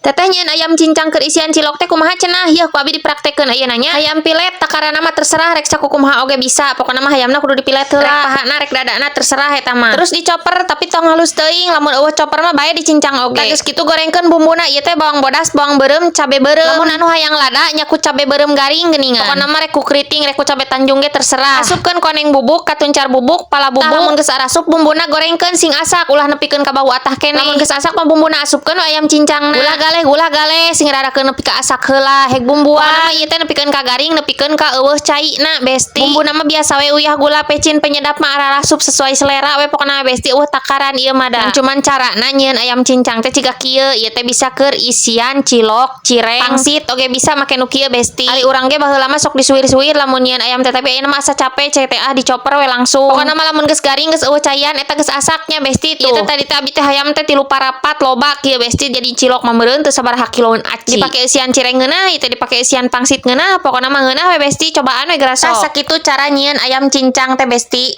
Teteh, nyieun ayam cincang keur isian cilok teh kumaha cenah? Yeuh, ku abi dipraktekkeun ayeuna nya. Hayam pilet, takaranna mah terserah, rek sakukumaha oge bisa. Pokona mah hayamna kudu dipilet heula. Rek pahana, rek dadana, terserah eta mah. Terus dicoper, tapi tong halus teuing. Lamun euweuh coper mah bae dicincang oge. Tah, geus kitu gorengkeun bumbuna. Ieu teh bawang bodas, bawang beureum, cabe beureum. Lamun anu hayang lada nya ku cabe beureum garing geuningan. Pokona mah rek ku keriting, rek ku cabe tanjung ge terserah. Asupkeun koneng bubuk, katuncar bubuk, pala bubuk. Tah, lamun geus arasup bumbuna, gorengkeun sing asak, ulah nepikeun ka bau atah keneh. Lamun geus asak mah bumbuna, asupkeun we ayam cincangna. Ulah galeh, ulah galeh, sing rarakeun nepi ka asak heula hek bumbuan. Pokona mah ieu teh nepikeun ka garing, nepikeun ka euweuh caina, Besti. Bumbuna mah biasa we, uyah, gula, pecin, penyedap mah ararasup sesuai selera we pokona, Besti, euweuh takaran ieu mah da. Cuman carana nyieun ayam cincang teh ciga kieu. Ieu teh bisa keur isian cilok, cireng, pangsit oge bisa make nu kieu, Besti. Ari urang ge baheula mah sok disuwir-suwir lamun nyieun ayam teh, tapi ayeuna mah asa capek cek teh, ah, dicoper we langsung. Pokona mah lamun geus garing, geus euweuh caian, eta geus asaknya, Besti, tuh. Ieu teh tadi teh abi teh hayam teh tilu parapat, loba kieu, Besti, jadi cilok mah meureun teu sabaraha kiloan aci. Dipake isian cireng ngeunah, ieu teh dipake isian pangsit ngeunah, pokona mah ngeunah we, Besti, cobaan we geura sok. Tah, sakitu cara nyieun ayam cincang teh, Besti.